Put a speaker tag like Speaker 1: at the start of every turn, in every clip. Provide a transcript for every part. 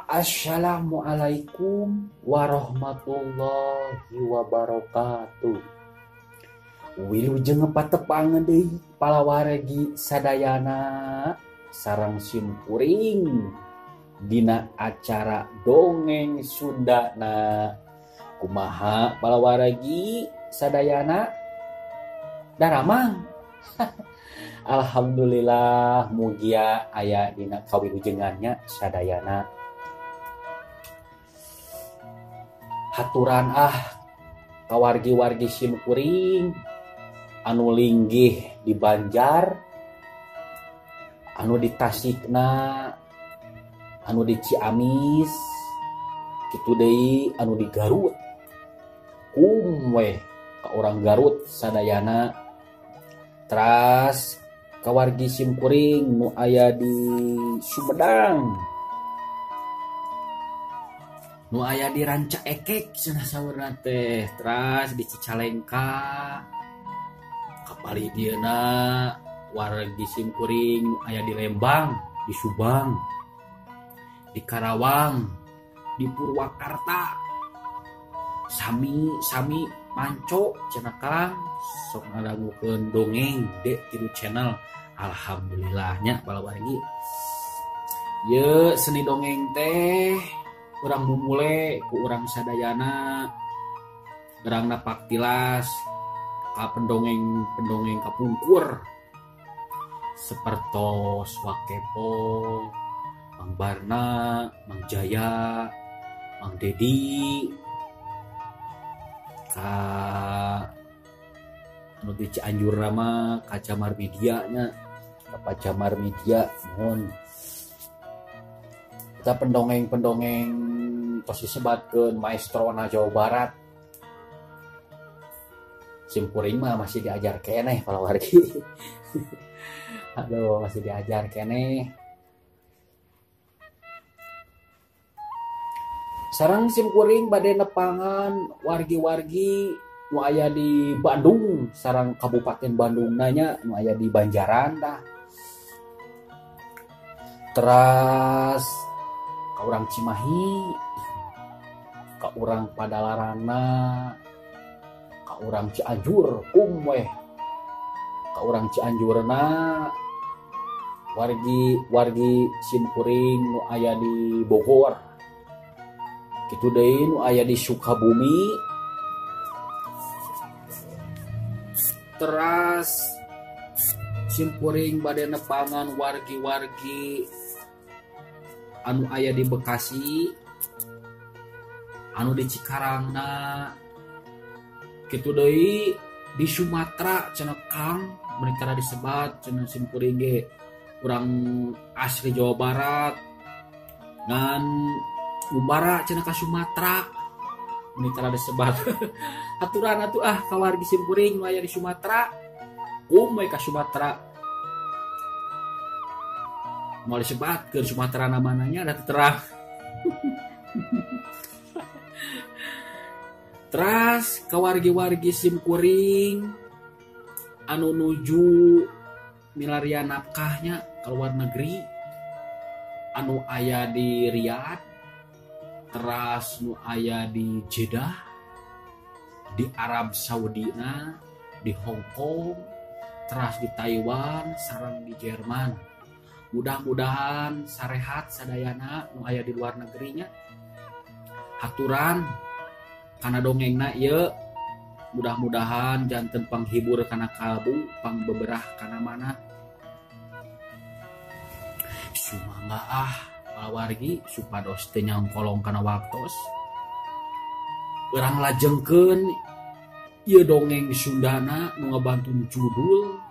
Speaker 1: Assalamualaikum warahmatullahi wabarakatuh. Wilujeng patepangan deui palawargi sadayana sareng simkuring dina acara dongeng Sundana. Kumaha palawargi sadayana daramang. Alhamdulillah mugia aya dina kawilujengannya sadayana. Haturan ah kawargi-wargi simkuring anu linggih di Banjar, anu di Tasikna, anu di Ciamis, kitu deui anu di Garut. Kum weh ka urang Garut sadayana. Teras kawargi simkuring nu aya di Sumedang, nu aya di Ranca Ekek cenah saurna teh, teras di Cicalengka, kapali dieuna wargi simkuring nu aya di Lembang, di Subang, di Karawang, di Purwakarta, sami-sami manco cenah Kang sok ngadangukeun dongeng D3 channel. Alhamdulillahnya palawargi. Ye seni dongeng teh urang mumule ku urang sadayana, urang napak tilas ka pendongeng-pendongeng kapungkur sepertos Wakepo, Mang Barna, Mang Jaya, Mang Dedi, ka anu di Cianjur mah ka Camar Media nya, ka Pak Camar Media mohon. Kita pendongeng-pendongeng tos disebatkeun maestrona Jawa Barat. Simkuring mah masih diajar keneh palawargi. Aduh, masih diajar keneh. Sareng simkuring bade nepangan wargi-wargi nu aya di Bandung, sareng Kabupaten Bandung nanya nu aya di Banjaran tah. Teras ka urang Cimahi, ka urang Padalarana, ka urang Cianjur, kum weh. Ka urang Cianjurna wargi-wargi simkuring nu aya di Bogor. Kitu deui nu aya di Sukabumi. Teras simkuring bade nepangan wargi-wargi anu aya di Bekasi, anu di Cikarangna, kitu deui di Sumatera cenah Kang, meuni disebat cenah simkuring ge urang asli Jawa Barat ngan umbara cenah ka Sumatera, meuni disebat. Aturan atuh ah kawargi simkuring nu aya di Sumatera, kum we ka Sumatera. Mau disebat ke Sumatera namanya ada terang. Teras kawargi-wargi simkuring anu nuju milarian nafkahnya ke luar negeri, anu aya di Riyadh, teras nu aya di Jeddah, di Arab Saudi na, di Hong Kong, teras di Taiwan, sareng di Jerman. Mudah-mudahan sarehat sadayana nu aya di luar negerinya. Haturan kana dongengna ieu, mudah-mudahan janten panghibur kana kalbu, pangbeberah kana mana. Sumangga ah palawargi supados teu nyangkolong kana waktos. Urang lajengkeun ieu dongeng Sundana nu ngabantun judul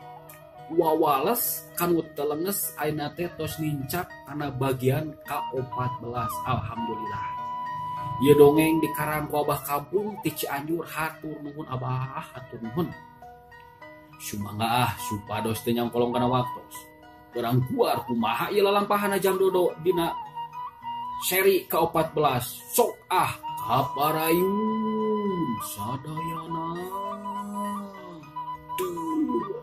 Speaker 1: Wawales kanu telenges ayeuna teh tos nincak kana bagian ka-14. Alhamdulillah. Ieu dongeng dikarang ku Abah Kampung ti Cianjur. Hatur nuhun Abah, hatur nuhun. Sumangga ah supados teu nyangkolong kana waktos. Urang kuar kumaha ieu lalampahanna jam dodo dina seri ka-14. Sok ah kaparayun sadayana. Duh.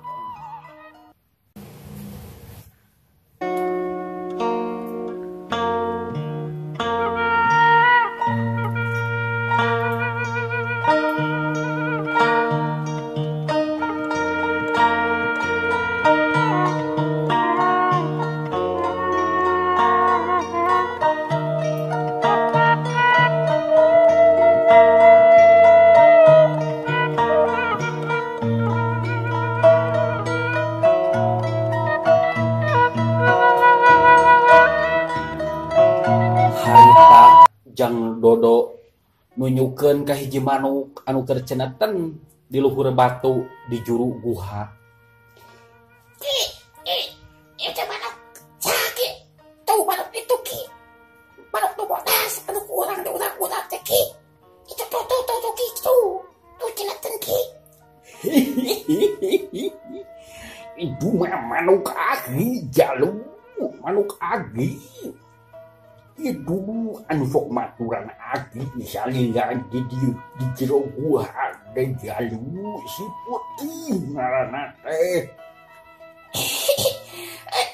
Speaker 1: Harita Jang Dodo nunyukeun ka hiji manuk anu keur ceneten di luhur batu di juru guha.
Speaker 2: Ki, itu manuk saha Ki? Tuh manuk itu Ki. Manuk nu bodas anu ku urang diurak-urak teh Ki. Itu tuh tuh tuh tuh Ki tuh. Tuh ceneten Ki.
Speaker 1: Itu mah manuk agi jalu, manuk agi. Itu anu sok maturan agi salila di jero guha teh jalu si putih ngaranna teh.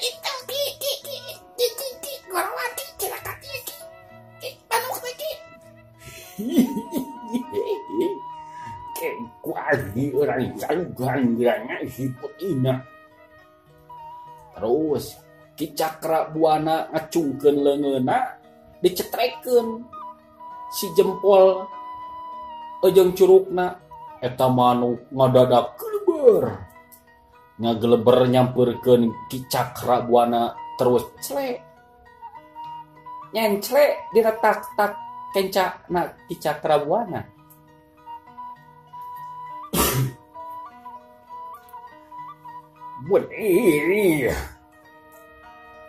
Speaker 2: Itu Ki Ki Ki Ki Ki Ki gorawati cilaka Ki Ki manuk teh Ki.
Speaker 1: Ku agi orang jalu gangrana si putihna. Terus Ki Cakra Buana ngacungkeun leungeunna dicetrekeun si jempol jeung curugna eta manuk ngadadak geleber ngageleber nyampeurkeun Ki Cakra Buana terus clek nyenclek dina tak-tak kencana Ki Cakra Buana.
Speaker 3: Benih.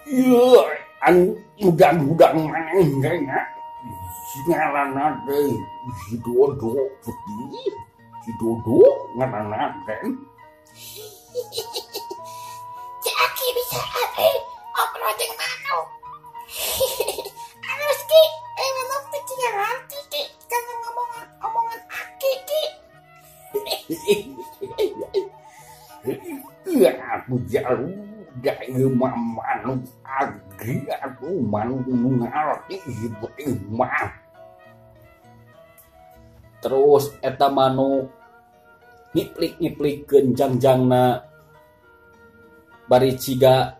Speaker 3: Iya, anu udang-udang maneh ngaranna teh si Dodo putih, si Dodo ngaranna teh.
Speaker 2: Si Aki bisa obrol jeung manuk. Alus Ki, manuk teh ciga ngarti Ki, kana ngomongan omongan Aki Ki.
Speaker 3: Iya, aku jauh dari manuk agi aku manuk ngarti putih mah.
Speaker 1: Terus eta manuk ngiplik-ngiplikeun jangjangna bari ciga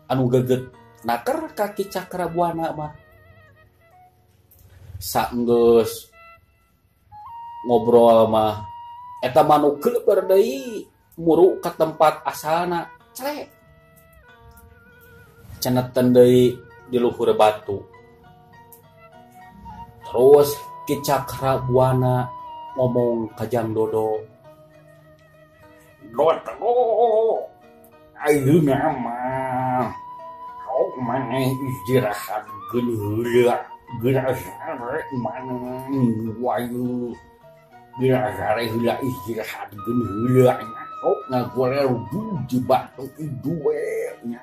Speaker 1: anu geget naker ka Ki Cakra Buana mah. Saenggeus ngobrol mah eta manuk geleber deui muru ka tempat asalna clek ceneten deui di luhur batu. Terus Ki Cakra Buana ngomong ka Jang Dodo,
Speaker 3: Dodo ayeuna mah sok maneh istirahat geuleuh geura sare maneh wayu geura sare heula istirahat geuleuh nya sok ngagoler di batu itu we nya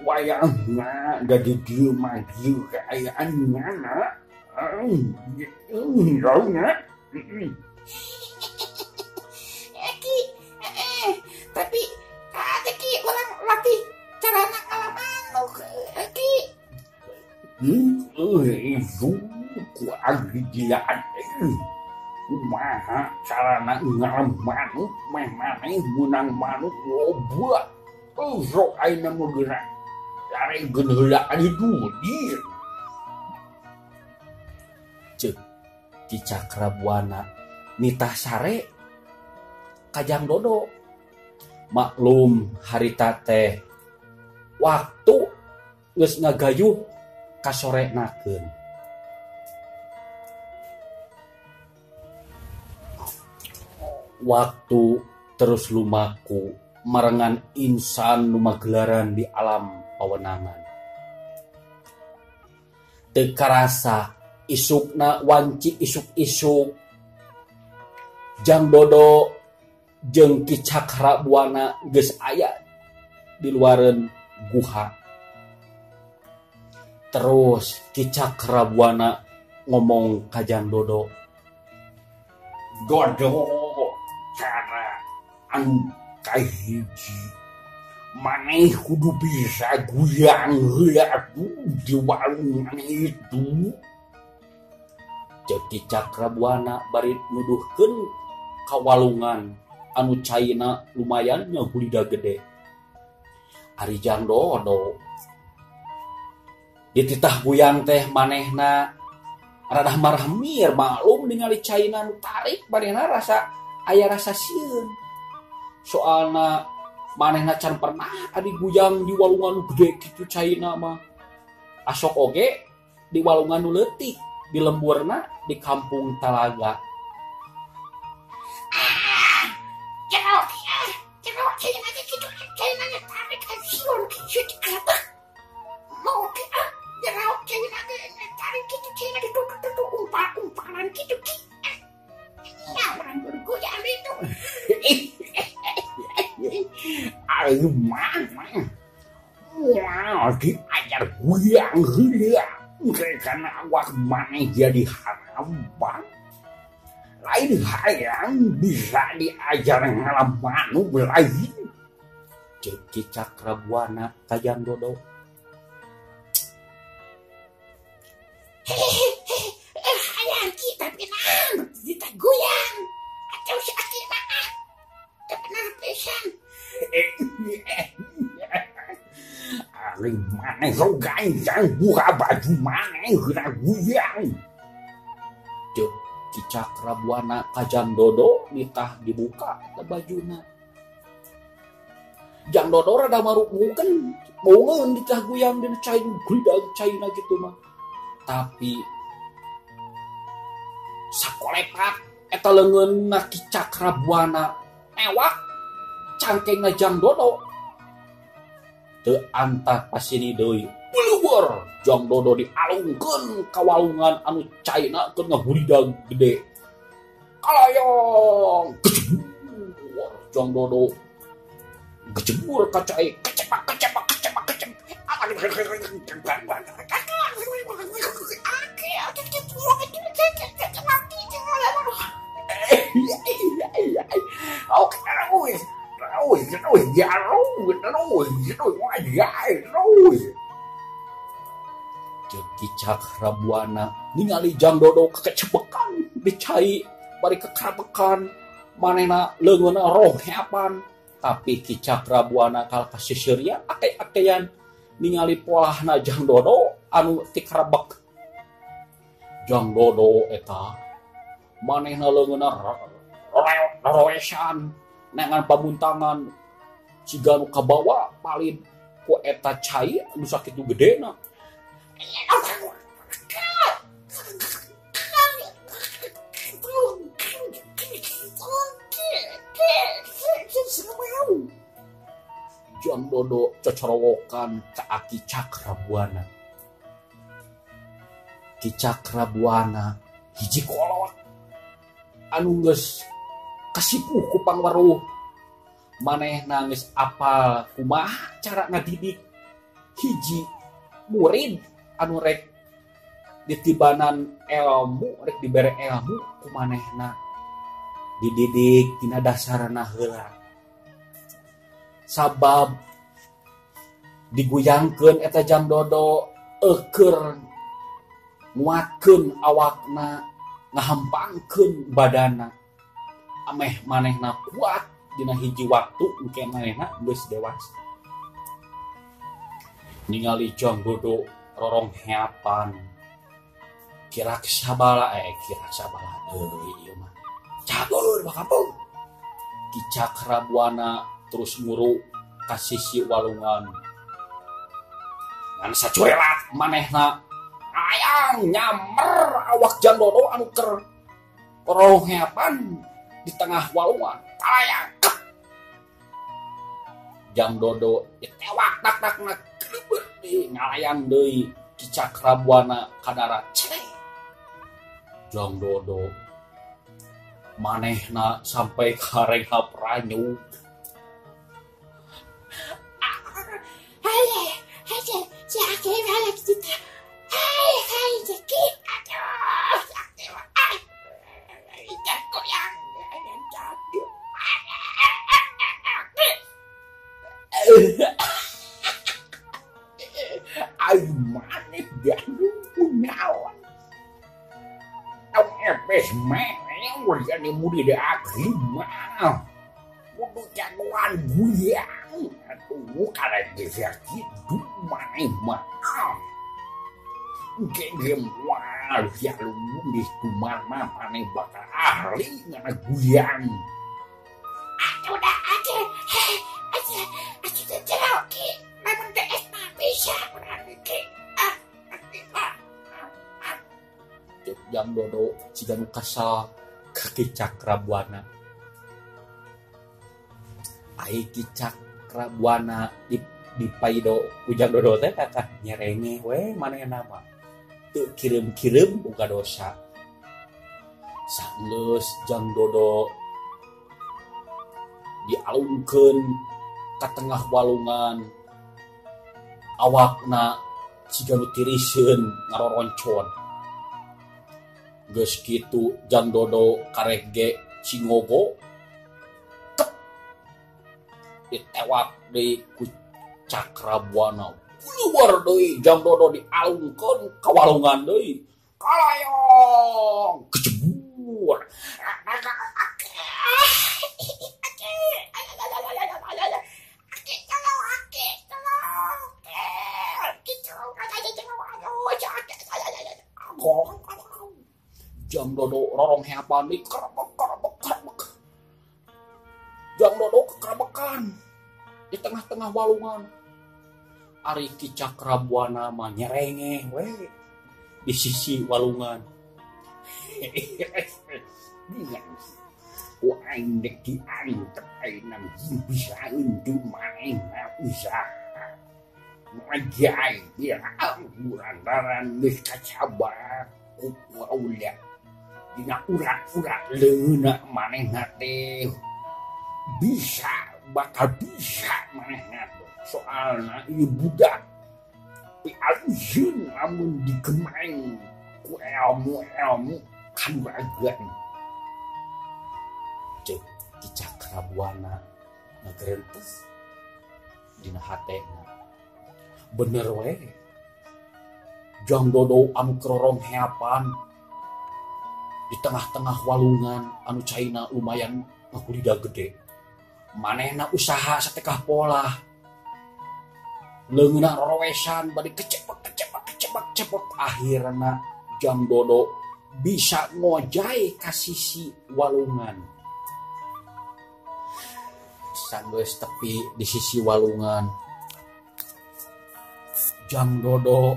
Speaker 3: wayahna da di dieu mah dieu kaayaan nya nya.
Speaker 2: Ki, tapi ada Ki orang latih cara ngalah manuk Ki.
Speaker 3: Itu ku agi dilatih. Kumaha carana ngalah manuk meh maneh meunang manuk loba. Sok ayeuna mah geura saregeun heula itu dir.
Speaker 1: Ceuk Ki Cakra Buana nitah sare ka Jang Dodo. Maklum harita teh waktu geus ngagayuh ka sorenakeun. Waktu terus lumaku marengan insan nu magelaran di alam pawenangan. Teu karasa isukna wanci isuk-isuk Jang Dodo jeung Ki Cakra Buana geus aya di luareun guha. Terus Ki Cakra Buana ngomong ka Jang Dodo,
Speaker 3: Dodo cara anu kahiji maneh kudu bisa guyang heula atuh di warung maneh itu.
Speaker 1: Ceuk Ki Cakra Buana bari nuduhkeun ka walungan anu caina lumayan ngahulida gede. Ari Jang Dodo dititah guyang teh manehna rada marah mir, maklum ningali caina nu tarik manehna rasa aya rasa sieun. Soalna manehna can pernah adi guyang di walungan nu gede kitu caina mah. Asok oge di walungan nu leutik di lemburna di kampung Talaga.
Speaker 3: Diajar guyang heula karena awak maneh jadi harapan lain hayang bisa diajar ngalamanu lain.
Speaker 1: Ceuk Ki Cakrabuana ka Jang Dodo.
Speaker 2: Hayang ki tapi naon ditaguyang atau si aki mah teu bener pisan.
Speaker 3: Ari maneh ganjang buka baju maneh heula guyang.
Speaker 1: Ceuk Ki Cakrabuana ka Jang Dodo nitah dibuka eta bajuna. Jang Dodo rada marukmukeun, bongeun ditah guyang dina cai geudag caina kitu mah. Tapi sakolepat eta leungeunna Ki Cakrabuana mewak cangkengna Jang Dodo. Teu antah pasini deui. Buluweur Jang Dodo dialungkeun ka walungan anu caina keur ngahuridag gede. Kalayang kecebur Jang Dodo. Kecebur ka cai, kecepak kecepak kecepak kecepak. Ceuk Ki Cakrabuana ningali Jang Dodo kekecepekan di cai bari kekerapekan manehna leungeunna roheapan. Tapi Ki Cakrabuana kalah kaseuseurian ake-akean ningali polahna Jang Dodo anu tikerebek. Jang Dodo eta manehna leungeunna roesan nengan pamuntangan siga nu kabawa palid ku eta cai anu sakitu gedena. Jang Dodo cocorowokan ka Ki Cakrabuana. Ki Cakrabuana hiji kolot anu geus kasipuh ku pangweruh. Manehna geus apal kumaha cara ngadidik hiji murid anu rek ditibanan ilmu, rek dibere ilmu ku manehna dididik tina dasarna heula. Sabab diguyangkeun eta Jang Dodo eukeun nguatkeun awakna, ngahampangkeun badana. Ameh manehna kuat dina hiji waktu engke manehna geus dewasa. Ningali Jang Dodo rorongheapan kiraksabala kiraksabala deui ieu mah. Cagur bakampung. Ki Cakrabuana terus nguru ka sisi walungan. Ngan sacurelat manehna ayang nyamer awak Jang Dodo anu keur rorongheapan di tengah walungan. Kalayang. Jang Dodo ditewak tak tak nak kelebet deui ngalayang deui Ki Cakrabuana ka darat. Jang Dodo manehna sampai karehap ranyu.
Speaker 3: Ai maneh gaduh kunaon. Tong epes meh jadi murid aku mah. Kudu jagoan guyang. Atuh kada geus kitu maneh mah. Engke moal sia geus kumaha maneh bakal ahli ngana guyang.
Speaker 2: Atuh da aja. Aja aja jero ki. Lamun teh mah bisa urang ki. Ah, mah.
Speaker 1: Cek Jang Dodo siga nu kesel ka Ki Cakrabuana. Ai Ki Cakrabuana di paido ku Jang Dodo teh kakah nyerenge we manehna mah. Teu kireum-kireum boga dosa. Sanggeus Jang Dodo dialungkeun ka tengah walungan, awakna siga nu tiriseun ngaroroncon. Geus kitu Jang Dodo karek ge cingogo kep ditewak deui ku Cakrabuana. Keluar deui Jang Dodo dialungkeun ka walungan deui. Kalayong kecebur. Jang Dodo rorong heapan deui kerebek kerebek kerebek. Jang Dodo kerebekan di tengah-tengah walungan. Ari Ki Cakrabuana mah nyerengeh we di sisi walungan. Ku aing dek diantep aing bisa untung manehna usaha. Ngajai dia lantaran geus kacabak ku ulah. Dina urat-urat leungeunna manehna teh bisa bakal bisa manehna teh. Soalna ieu budak pialuseun lamun digemeng ku elmu-elmu kanuragan. Cek Ki Cakrabuana ngagerentes dina hatena. Bener we Jang Dodo anu kerorong heapan di tengah-tengah walungan anu caina lumayan ngakulida gede. Manehna usaha satekah pola. Leungeunna rorowesan bari kecepek kecepek kecepek cepek. Akhirna Jang Dodo bisa ngojai ka sisi walungan. Sanggeus tepi di sisi walungan, Jang Dodo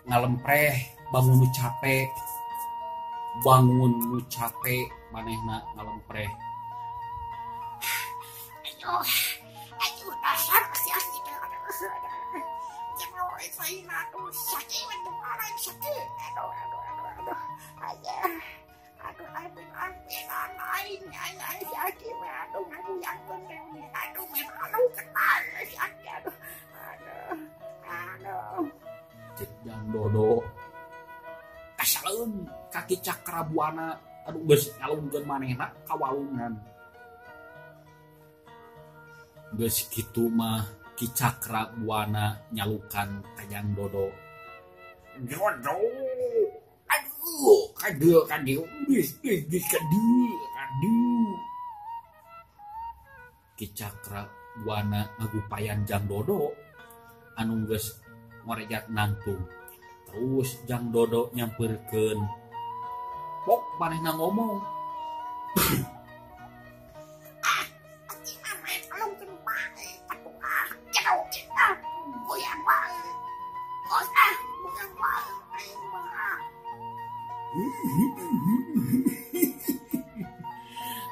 Speaker 1: ngalempreh bangun nu capek. Bangun nu capek manehna ngalempreh.
Speaker 2: Aduh, aduh dasar sia sakit. Aduh, aduh, aduh, aduh. Aduh, aduh, aduh, aing, aing, sakit, aduh, ngaguyangkeun aduh, aduh, kenal, sakit, aduh, aduh, aduh.
Speaker 1: Cek Jang Dodo kasaleun ka Ki Cakrabuana, aduh geus ngalungkeun manehna ka walungan. Geus kitu mah Ki Cakrabuana nyalukan ka Jang Dodo.
Speaker 3: Dodo, aduh, kadieu kadieu, geus geus geus kadieu kadieu.
Speaker 1: Ki Cakrabuana ngagupayan Jang Dodo anu geus ngorejat nangtung. Terus Jang Dodo nyamperkeun. Pok manehna ngomong.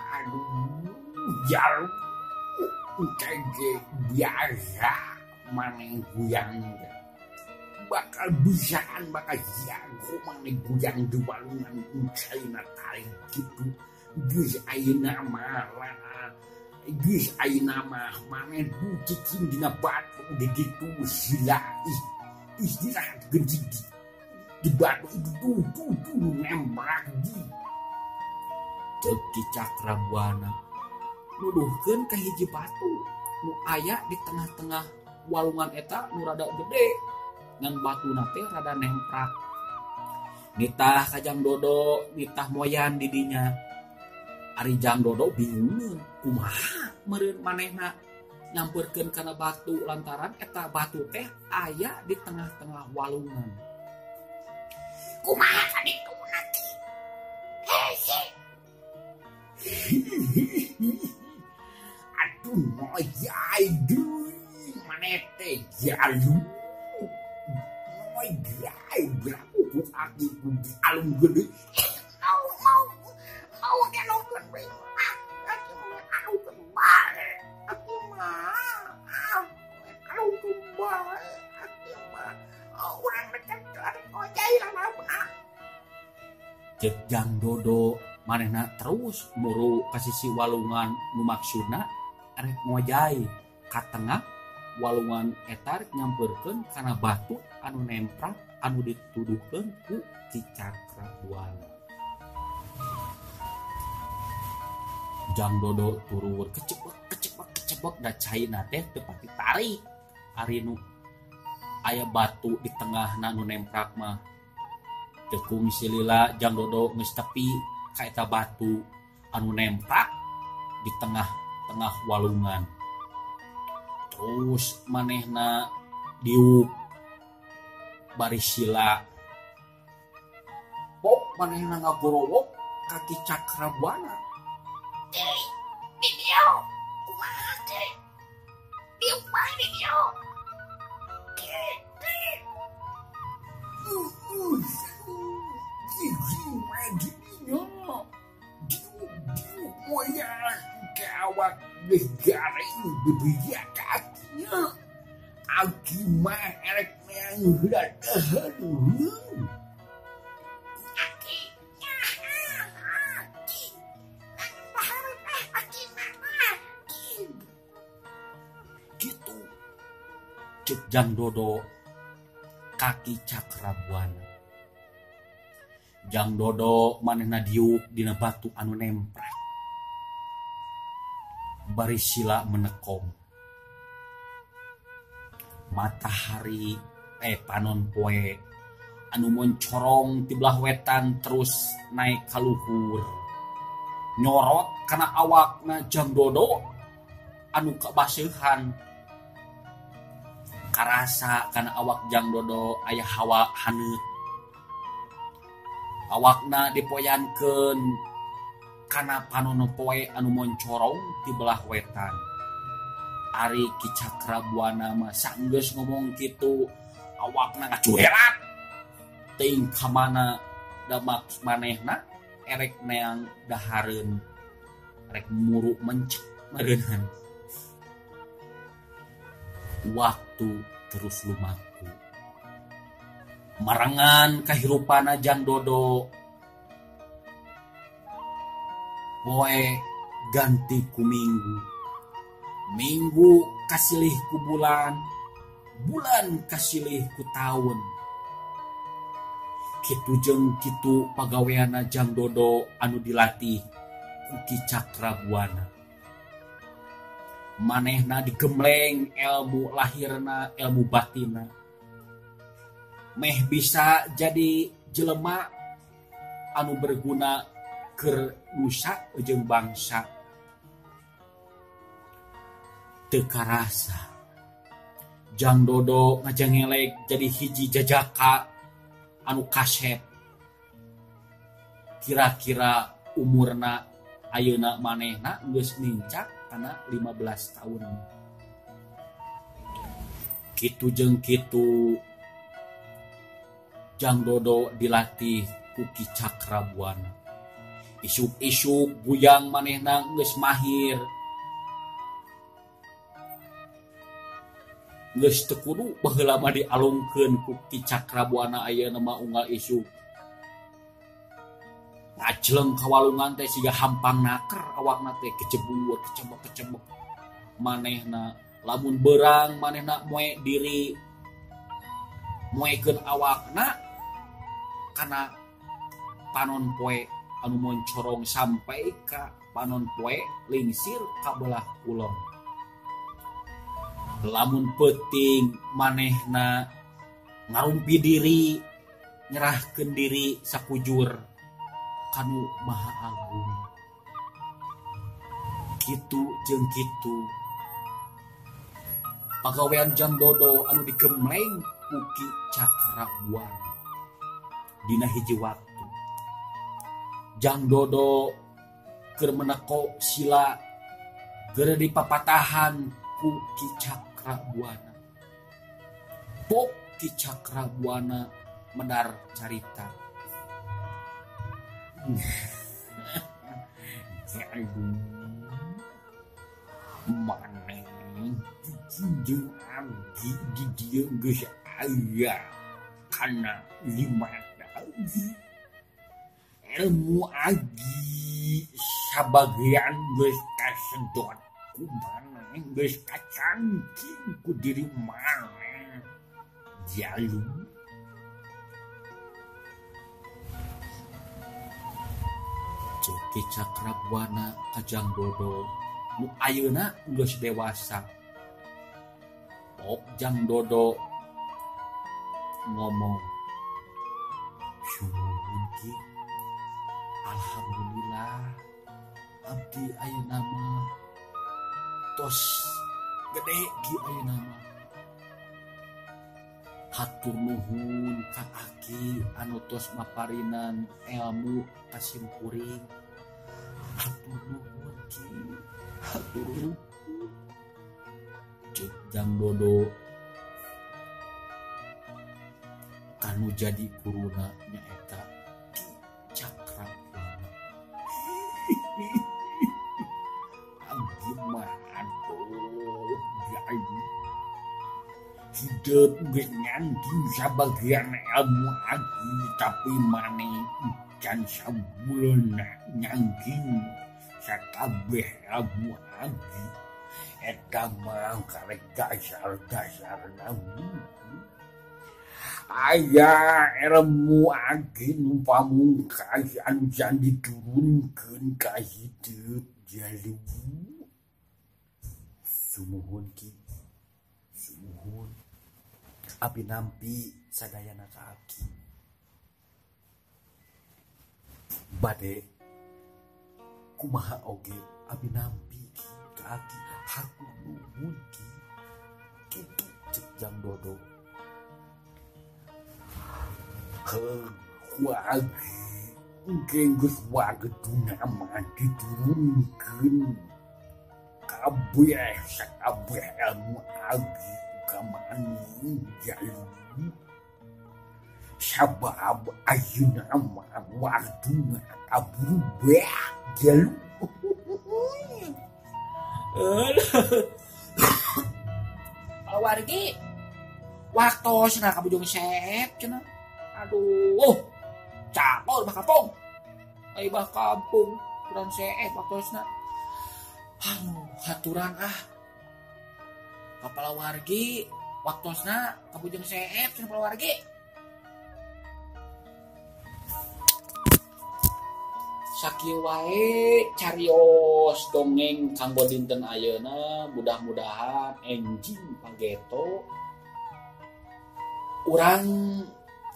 Speaker 3: Aduh, jalu kege biasa maneh guyang bakal bisaan bakal jago maneh guyang di walungan China tarik gitu. Geus ayeuna mah geus ayeuna mah maneh cicing dina batu di ditu sila istirahat gede di batu itu tuh tuh nembrak di.
Speaker 1: Cek Ki Cakrabuana nuduhkeun ka hiji batu nu aya di tengah-tengah walungan eta nu rada gede ngan batuna teh rada nemprak. Nitah ka Jang Dodo, nitah moyan di dinya. Ari Jang Dodo bingung kumaha meureun manehna nyamperkeun kana batu lantaran eta batu teh aya di tengah-tengah walungan.
Speaker 2: Kumaha kadituna ki? Hese.
Speaker 3: Aduh, moyai deui maneh teh jalu. Moyai berapa ku aku Alung gede.
Speaker 2: Mau mau dialungkeun bae. Aki mah alungkeun bae. Aki mah alungkeun bae. Aki mah urang dekat arek ngojay lalabna.
Speaker 1: Cek Jang Dodo manehna terus muru ka sisi walungan nu maksudna arek ngojay ka tengah walungan eta rek nyamperkeun kana batu anu nemprak anu dituduhkeun ku Ki Cakrabuana. Jang Dodo turur kecebek kecebek kecebek da caina teh teu pati tarik ari nu aya batu di tengahna nu nemprak mah. Teu kungsi lila Jang Dodo geus tepi ka eta batu anu nemprak di tengah-tengah walungan. Terus manehna diuk bari sila. Pok manehna ngagorowok ka Ki Cakrabuana.
Speaker 2: Ki, di dieu kumaha Ki? Diuk bae di dieu. Ki, Ki.
Speaker 3: Diuk moyang ke awak geus garing bebeja kakinya. Aki mah erek neang heula dahareun.
Speaker 2: Aki nyaha Ki. Nang dahareun ah aki mah Ki.
Speaker 1: Kitu cek Jang Dodo ka Ki Cakrabuana. Jang Dodo manehna diuk dina batu anu nemprak. Bari sila menekom. Matahari panon poe anu moncorong ti belah wetan terus naik ka luhur. Nyorot kana awakna Jang Dodo anu kabaseuhan. Karasa kana awak Jang Dodo aya hawa haneut. Awakna dipoyankeun kana panon poe anu moncorong ti belah wetan. Ari Ki Cakrabuana mah sanggeus ngomong kitu awakna ngacuherat. Teuing ka mana da manehna erek neang dahareun rek muru mencek meureunhan. Waktu terus lumaku. Marengan kahirupana Jang Dodo poe ganti ku minggu, minggu kasilih ku bulan, bulan kasilih ku taun. Kitu jeung kitu pagaweana Jang Dodo anu dilatih ku Ki Cakrabuana. Manehna digemleng ilmu lahirna, ilmu batinna. Meh bisa jadi jelema anu berguna keur nusa jeung bangsa. Teu karasa Jang Dodo ngajangelek jadi hiji jajaka anu kasep. Kira-kira umurna ayeuna manehna geus nincak kana 15 tahun. Kitu jeung kitu Jang Dodo dilatih ku Ki Cakrabuana. Isuk-isuk bujang manehna geus mahir. Geus teu kudu baheula mah dialungkeun ku Ki Cakrabuana ayeuna mah unggal isuk. Ngajleng ka walungan teh siga hampang naker awakna teh kecebur kecebek-kecebek. Manehna lamun beurang manehna moe diri moekeun awakna kana panon poe anu moncorong sampai ka panon poe lingsir ka belah kulon. Lamun peuting manehna ngarumpi diri, nyerahkeun diri sakujur kanu Maha Agung. Kitu jeung kitu pagawean Jang Dodo anu digemleng ku Ki Cakrabuana. Dina hiji waktu Jang Dodo keur meneko sila keur dipapatahan ku Ki Cakrabuana. Pok Ki Cakrabuana medar carita.
Speaker 3: Jalu maneh jeung abdi di dieu geus aya kana 5 tahun. Ilmu agi sabagian geus kasedot ku maneh, geus kacangking ku diri maneh. Jalu
Speaker 1: Ceuk Ki Cakrabuana ka Jang Dodo nu ayeuna geus dewasa. Pok Jang Dodo ngomong, "Suhun Ki, alhamdulillah abdi ayeuna mah tos gede ki ayeuna mah. Hatur nuhun ka aki anu tos maparinan ilmu ka simkuring. Hatur nuhun Ki, hatur nuhun." Ceuk Jang Dodo kanu jadi guruna nyaeta Ki Cakrabuana.
Speaker 3: Abdi mah atuh jalu hidup geus ngandung sabagian ilmu agi, tapi maneh can sabuleuna nyangking sakabeh ilmu agi. Eta mah karek dasar-dasarna aya ilmu agi nu pamungkas anu can diturunkeun ka hidup jalu.
Speaker 1: Sumuhun Ki, sumuhun. Abi nampi sadayana ka aki. Bade kumaha oge abi nampi Ki ka aki. Hatur nuhun Ki. Kitu ceuk Jang Dodo.
Speaker 3: Heuh ku agi engke geus wagetuna mah diturunkeun kabeh sakabeh ilmu agi ka maneh jalu. Sabab ayeuna mah waktuna kaberubah jalu.
Speaker 2: Pawargi waktosna ka Bujung Seep cenah. Aduh, cakor bah kampung. Ai bah kampung kurang seep waktosna. Aduh, haturan ah. Kapala wargi waktosna ka Bujung Seep cenah palawargi.
Speaker 1: Sakieu wae carios dongeng kanggo dinten ayeuna, mudah-mudahan enjing pageto urang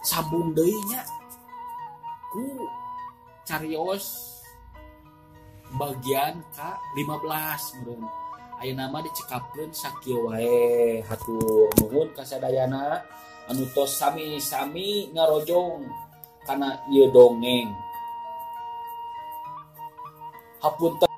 Speaker 1: sambung deui nya ku carios bagian ka 15 meureun. Ayeuna mah dicekapkeun sakieu wae. Hatur nuhun ka sadayana anu tos sami-sami ngarojong kana ieu dongeng. Hapunten.